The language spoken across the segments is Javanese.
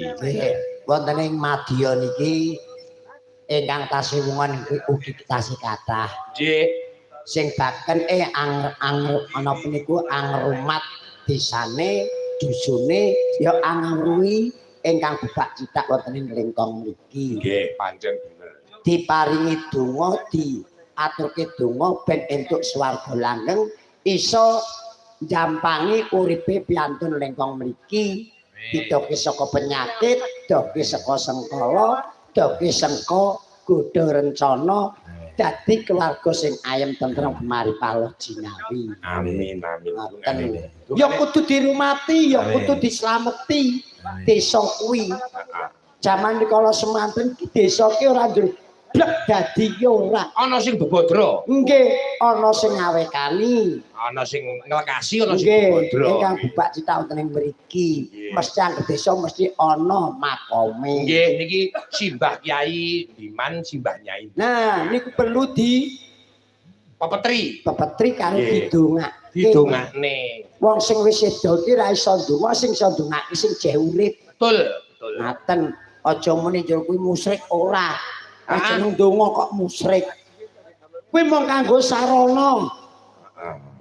Nggih, wonten ing madya niki ingkang tasih wungan ugi tasih kathah. Nggih. Sing baken ang ang ana niku angrumat desane, dusune ya angruwi ingkang bebak cithak wonten ing lengkong mriki. Nggih, pancen bener. Diparingi donga, diaturke donga ben entuk swarga langgeng, iso njampangi uripe piyantun lengkong mriki. Didoke saka penyakit, doke saka sengkala, doke saka godha rencana, dadi keluarga sing ayem tentrem gemari paloh jinawi. Amin, amin. Ngoten. Ya kudu dirumati, ya kudu dislameti desa kuwi. Jaman kala semanten ki desa ki ora njur blek dadi ki ora. Ana sing bebodro. Nggih, ana sing ngawekani. Ana sing nglekasi, ana sing Nggih, bebodro. ingkang bubak cita wonten ing mriki. Mesti anggere desa mesti ana makome. Nggih, niki simbah Kyai Diman, simbah Nyai. Nah, niku perlu di Pepetri. Pepetri karo didongake. Didongakne. Wong sing wis sedo ki ra iso ndonga, sing iso ndongake sing jeh urip. Betul, betul. Ngaten, aja muni njur kuwi musyrik ora. Ah. Aja ndonga kok musyrik. Kuwi mung kanggo sarana.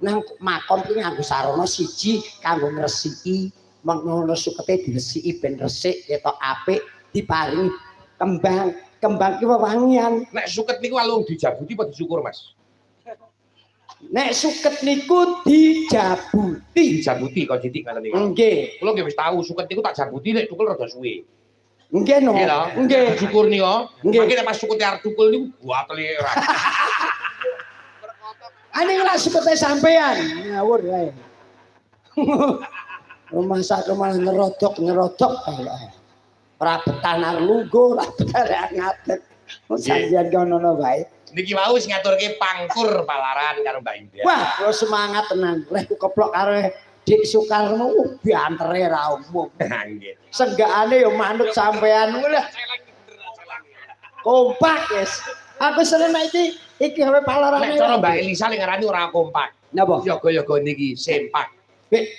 Nang makom kuwi nganggo sarana siji kanggo ngresiki, mengono sukete diresiki ben resik ketok apik, diparingi kembang. Kembang ki wewangian. Nek suket niku alung dijabuti apa dicukur, Mas? Nek suket niku dijabuti. Dijabuti kok titik ngoten niku. Nggih. Kula nggih wis tau suket niku tak jabuti nek tukul rada suwe. Nggih no. Nggih to? Nggih. Dicukur niku. Nggih. Mangke nek pas sukete arep tukul niku buatele ora. Ane lak sukete sampean. Ngawur wae. Rumah sakit malah nyerodok-nyerodok. Ora betah nang lungguh, ora betah ngadeg. Sampeyan kono wae. Niki wau wis ngaturke pangkur palaran karo Mbak Indah. Wah, kula semangat tenan. Leh ku keplok karo Dik Sukarno, bantere ra umum. Nggih. Senggakane ya manut sampean lah. Kompak, wis. Aku seneng nek iki iki gawe palarane. Nek cara Mbak Elisa lek ngarani ora kompak. Napa? Yoga-yoga niki sempak. Bik,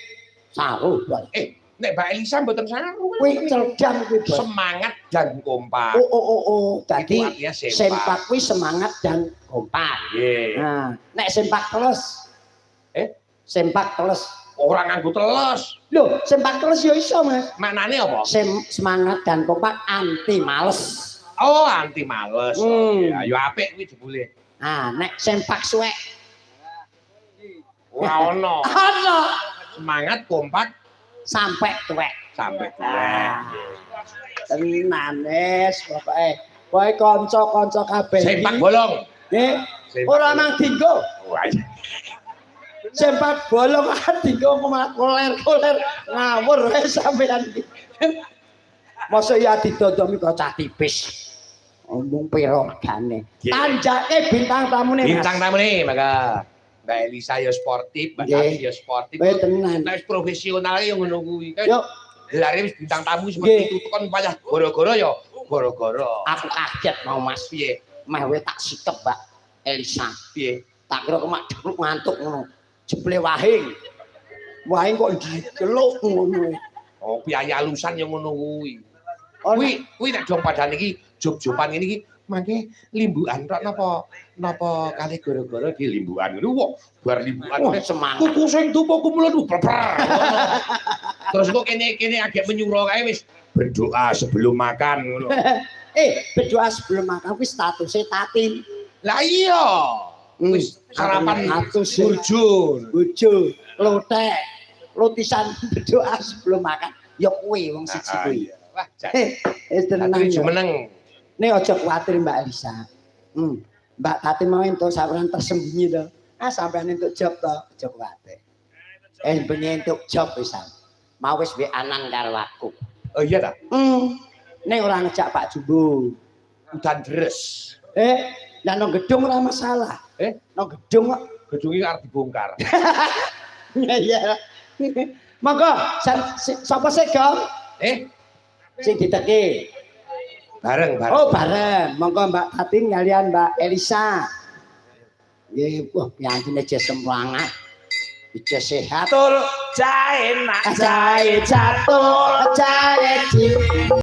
saru, Bos. Nek Mbak Elisa mboten saru. Kuwi cerdam kuwi, Bos. Semangat dan kompak. Oh. Dadi Itu artinya sempak. Sempak kuwi semangat dan kompak. Nggih. Nah, nek sempak teles. Eh? Sempak teles. Ora nganggo teles. Loh, sempak teles ya iso, Mas. Maknane apa? Semangat dan kompak anti males. Oh, anti males. Ya, yo apik kuwi jebule. Nah, nek sempak suwek. Ora ono. Ono. Semangat kompak sampai tuwek. Sampai tuwek. Tenan wis pokoke. Pokoke kanca-kanca kabeh. Sempak bolong. Nggih. Sempak Ora bolong. Mang dinggo. Wah, iya. Sempak bolong dinggo malah koler-koler ngawur wae sampean iki. Masa ya didondomi kok cah tipis. Omong piro regane. Nggih. Tanjake bintang tamune, Mas. Bintang tamune maka Mbak Elisa ya sportif, Mbak Nggih. Tati ya sportif. Kowe tenan. Nek wis profesional ya ngono kuwi. Kan Yo, gelare wis bintang tamu Nggih. seperti itu kon payah gara-gara ya gara-gara. Aku kaget mau, Mas. Piye? Meh we tak sikep Mbak Elisa. Piye? Tak kira kemak dekruk ngantuk ngono. Jebule wahing. Wahing kok diceluk ngono. Oh, piye alusan ya ngono kuwi. Oh, Kuwi kuwi nek dong padane iki job-joban ngene iki mangke limbukan tok napa napa kali gara-gara di limbukan ngono wah bar limbukan Wah, semangat. Kuku sing tuku kumulun preper. Terus kok kene kene agak menyuro kae wis berdoa sebelum makan ngono. Eh, berdoa sebelum makan kuwi statusnya Tatin. Lah iya. Wis sarapan atus burjur. Bojo, lotek, lotisan berdoa sebelum makan. Ya kuwi wong siji Ah, kuwi. iya. Wah, jan. Eh, wis tenan. Tati Ya. jumeneng. Nek aja kuwatir Mbak Elisa. Mbak Tati mau entuk sampean tersembunyi to. Ah, sampean entuk job to, aja kuwatir. Eh, bengi entuk job pisan. Mau wis WA-an karo aku. Oh iya ta? Nek ora ngejak Pak Jumbo. Udan deres. Eh, lah nang gedung ora masalah. Eh? Nang gedung kok. Gedunge arep dibongkar. Iya. Monggo, sapa sih, Gong? Eh, Sing diteke. Bareng bareng. Oh, bareng. Monggo Mbak Tatin kalian Mbak Elisa. Nggih, wah piyantune je semangat. Ije sehat. Tul, jae nak Jae jatul, jae.